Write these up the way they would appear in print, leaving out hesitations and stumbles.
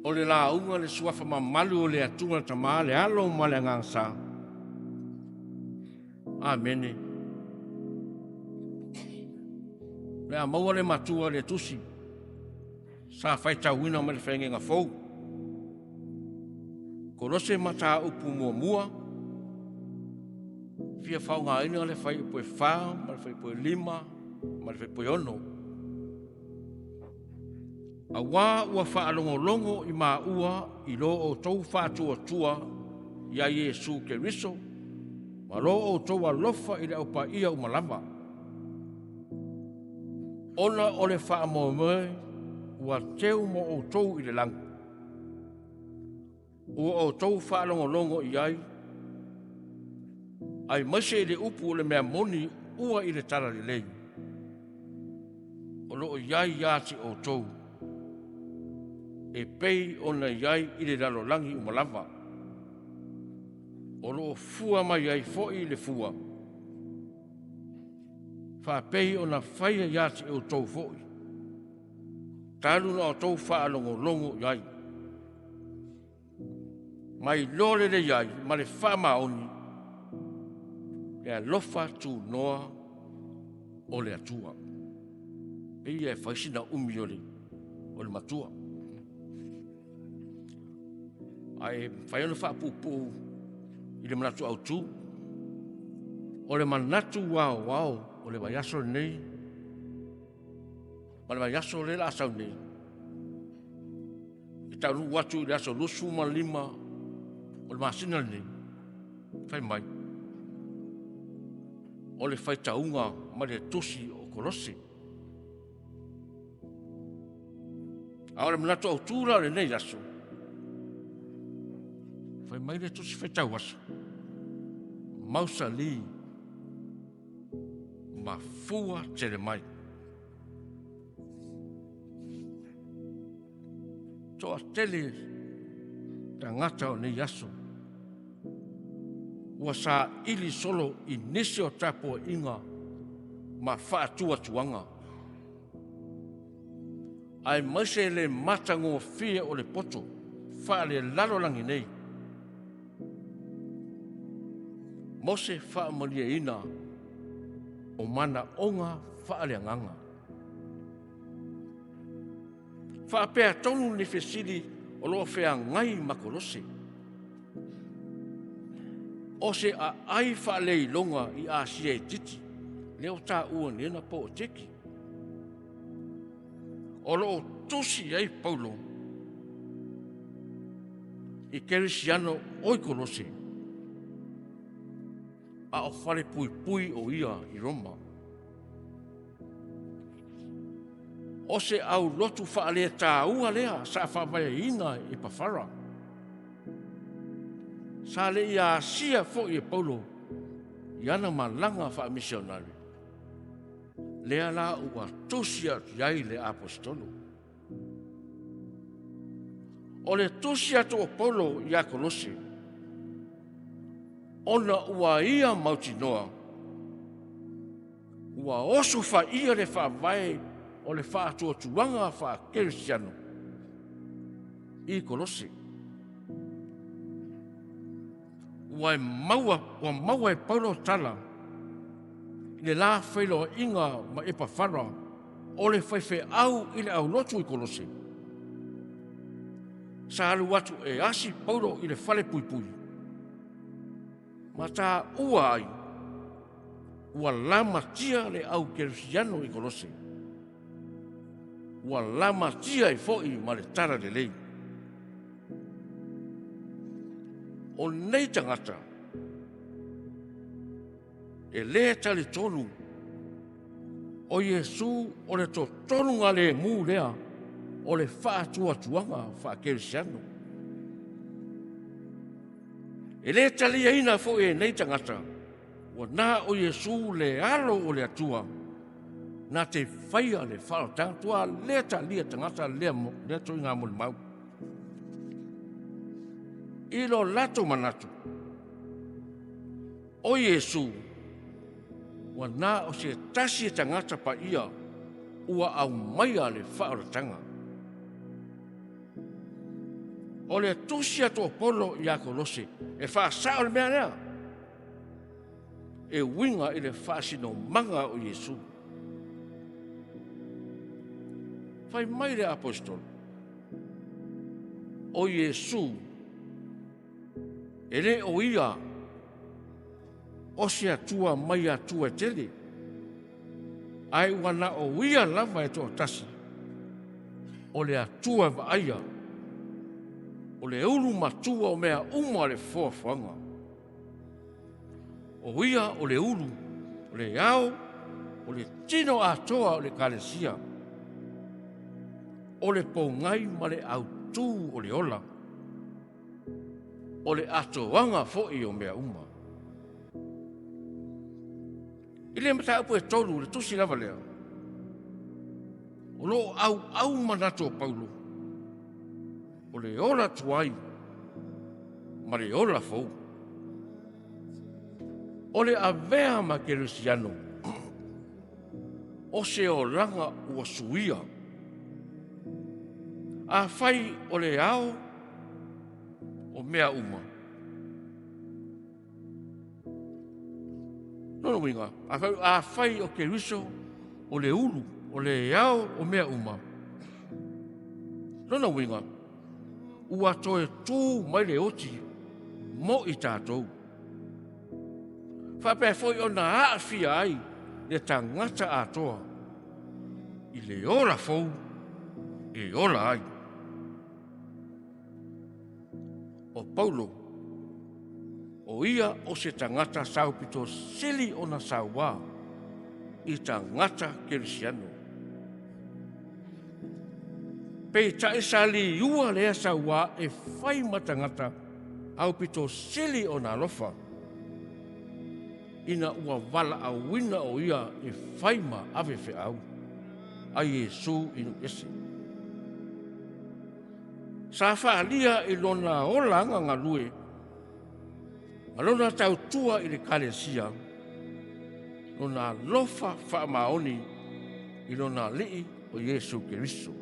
O le lauga le suafa mamalu o le Atua le Tama, le Alo ma le Agaga Sa. Amene. Le a maua le matua le tusi sa faitauina mai le faigega fou. Kolose mataupu muamua, fia faaaogaina le fuaiupu e 4 ma le fuaiupu e 5 ma le fuaiupu e 6. Auā ua faalogologo i maua i lo outou faatuatua iā Iesu Keriso ma lo outou alofa i le aupaia uma lava. Ona o le faamoemoe ua teu mo outou i le lagi. Ua outou faalogologo i ai, aemaise i le upu o le mea moni ua i le talalelei, o loo i ai ia te outou, e pei ona i ai i le lalolagi uma lava. O loo fua mai ai foi le fua, faapei ona faia ia te outou foi, talu na outou faalogologo i ai. Mai loa lelei ai ma le faamaoni, le alofa tunoa o le Atua. E ia e fai sina umi o le matua. Ae mafai ona faapuupuu i le manatu autu. O le manatu aoao o le vaiaso lenei, ma le vaiaso lea o le a sau nei, e taunuu atu i le aso 25 o le masina lenei, fai mai, o le faitauga ma le tusi o Kolose. A o le manatu autu la o lenei aso, fai mai le tusi faitau aso, mausali ma fua tele mai. Toatele tagata o nei aso ua saili solo i nisi o tapuaiga ma faatuatuaga, aemaise le matagofie o le poto faalelalolagi nei, mo se faamalieina o manaoga faaleagaga. Faapea tonu ni fesili o loo feagai ma Kolose. O se aai faaleiloga i Asia itiiti, lea o taua nei na po o Teki. O loo tusi ai Paulo i Kerisiano o i Kolose, a o fale puipui o ia i Roma. O se aulotu faaletaua lea sa faavaeina e Pafara. Sa le i asia foi e Paulo i ana malaga faamisionare. Lea la ua tusi atu i ai le aposetolo. O le tusi atu o Paulo ia Kolose, ona ua ia mautinoa, ua oso faia le faavae o le faatuatuaga faakerisiano i Kolose. Ua maua e Paulo tala i le la feiloaiga ma Epafara o le faifeau i le aulotu i Kolose. Sa alu atu e asi Paulo i le fale puipui, ma taua ai ua lamatia le au kerisiano i Kolose. Ua lamatia ai foi ma le talalelei. O nei tagata e le talitonu o Iesu o le totonuga le mu lea o le faatuatuaga faakerisiano. E le taliaina foi e nei tagata ua na o Iesu le alo o le Atua na te faia le faaolataga tua le talia tagata lea lea toiga molimau. I lo latou manatu, o Iesu ua na o se tasi e tagata paia ua aumaia le faaolataga. O le tusi a Tuapolo ia Kolose e faasao le mea lea e uiga i le faasinomaga o Iesu. Fai mai le Aposetolo, o Iesu e le o ia o se Atua mai Atua e tele, ae ua na o ia lava e toatasi, o le Atua e vaaia, o le ulu matua o mea uma le foafoaga. O ia o le ulu, o le ao, o le tino atoa o le Ekalesia, o le pogai ma le autū o le ola, o le atoaga foi o mea uma. I le mataupu e tolu, le tusi lava lea, o loo auau manatu o Paulo, o le ola tuai ma le ola fou. O le avea ma kerisiano, o se olaga ua suia. A fai o le ao o mea uma. Lona uiga, a fai o Keriso o le ulu, o le ao o mea uma. Lona uiga, ua toe tu mai le oti mo i tatou. Faapea foi ona aafia ai le tagata atoa i le ola fou e ola ai. O Paulo, o ia o se tagata saupito sili ona sauā i tagata kerisiano. Peitai sa liua lea sauā e fai ma tagata aupito sili ona alofa, ina ua valaauina o ia e fai ma ave feau a Iesu i nuu ese. Sa faalia i lona olaga galue ma lona tautua i le Ekalesia, lona alofa faamaoni i lona Alii o Iesu Keriso.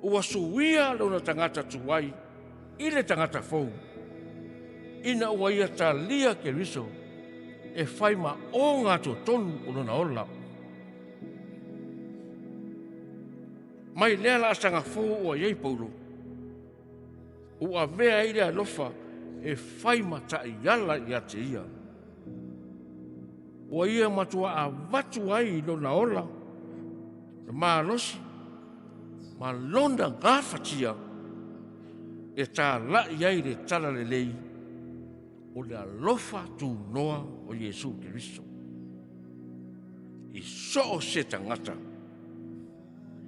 Ua suia lona tagata tuai i le tagata fou, ina ua ia talia Keriso e fai ma o gatotonu o lona ola. Mai lea laasaga fou ua i ai Paulo, ua avea ai le alofa e fai ma taiala ia te ia. Ua ia matua avatu ai i lona ola, le malosi, ma lona gafatia e talai ai le talalelei o le alofa tunoa o Iesu Keriso. I so o se tagata,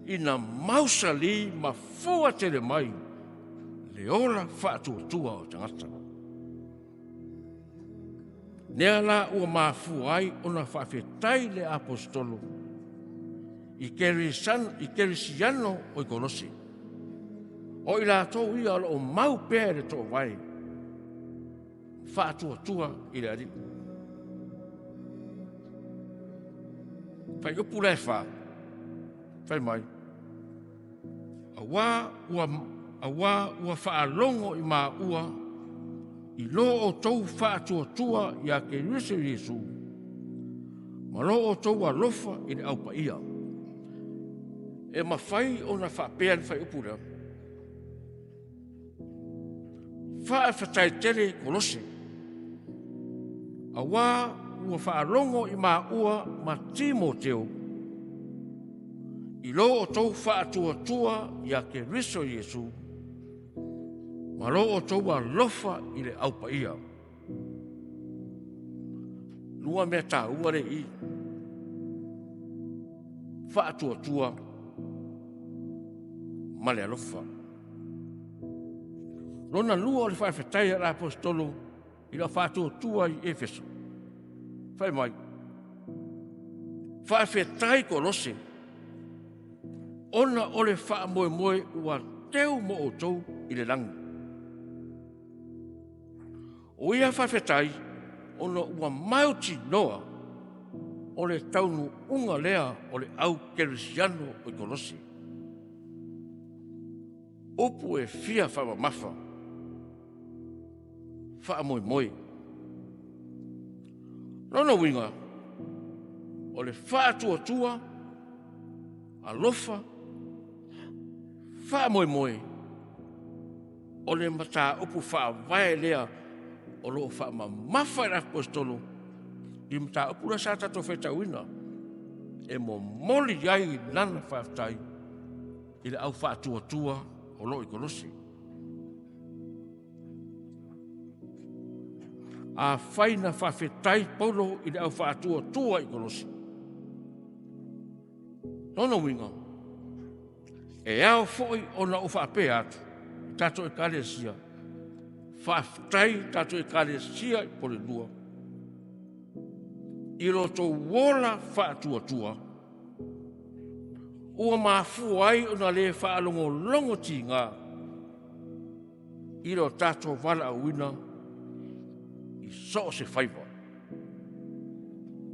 ina mausali ma fua tele mai le ola faatuatua o tagata. Nea la ua mafua ai ona faafetai le Aposetolo i Kerisiano o i Kolose. O i latou ia o loo mau pea i le toovae faatuatua i le Alii. Fai upu la e fa, fai mai, auā ua faalogo i maua i lo outou faatuatua ia Keriso Iesu, ma lo outou alofa i le aupaia. E mafai ona faapea le faiupu lea. Faafetai tele Kolose, auā ua faalogo i maua ma Timoteo i lo outou faatuatua ia Keriso Iesu, ma lo outou alofa i le aupaia. Lua mea tāua le i. Faatuatua ma le alofa. Lona lua o le faafetai a le Aposetolo i le faatuatua i Efeso. Fai mai, faafetai Kolose, ona o le faamoemoe ua teu mo outou i le lagi. O ia faafetai, ona ua mautinoa o le taunuuga lea o le au kerisiano o i Kolose. Upu e fia faamamafa, faamoemoe. Lona uiga, o le faatuatua, alofa, faamoemoe, o le mataupu faavae lea o lo o faamamafa e le Aposetolo i mataupu lea sa tatou faitauina, e momoli ai lana faafetai i le au faatuatua o lo o i Kolose. Afai na faafetai Paulo i le au faatuatua i Kolose, lona uiga, e ao foi ona ou faapea atu i tatou Ekalesia, faafetai tatou Ekalesia i Pulenua i lo outou ola faatuatua ua mafua ai ona le faalogologo tiga i lo tatou valaauina i so o se faiva.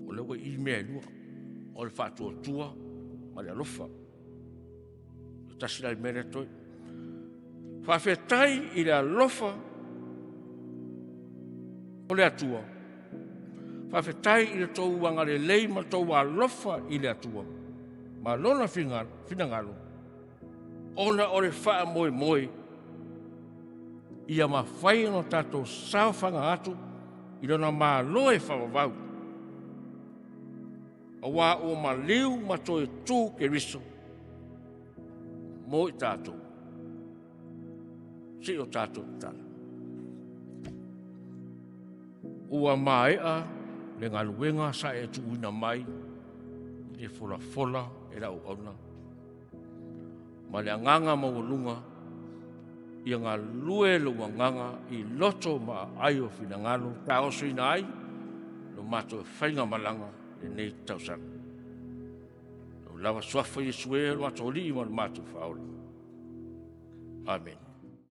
O lea ua i i mea e lua, o le faatuatua ma le alofa. E tasi la le mea lea e totoe. Faafetai i le alofa o le Atua, faafetai i le tou agalelei ma le tou alofa i le Atua ma Lona finagalo, ona o le faamoemoe ia mafai ona tatou saofaga atu i Lona Malo e faavavau, aua ua maliu ma toe tu Keriso mo i tatou. Se i o tatou tatalo. Ua maea le galuega sa e tuuina mai e folafola e lau auauna ma le agaga maualuga ia galue lou agaga i loto ma aai o finagalo taosoina ai lo matou faigamalaga i lenei tausaga. I lou lava Suafa Iesu e, o lo matou Alii ma lo matou Faaola. Amene.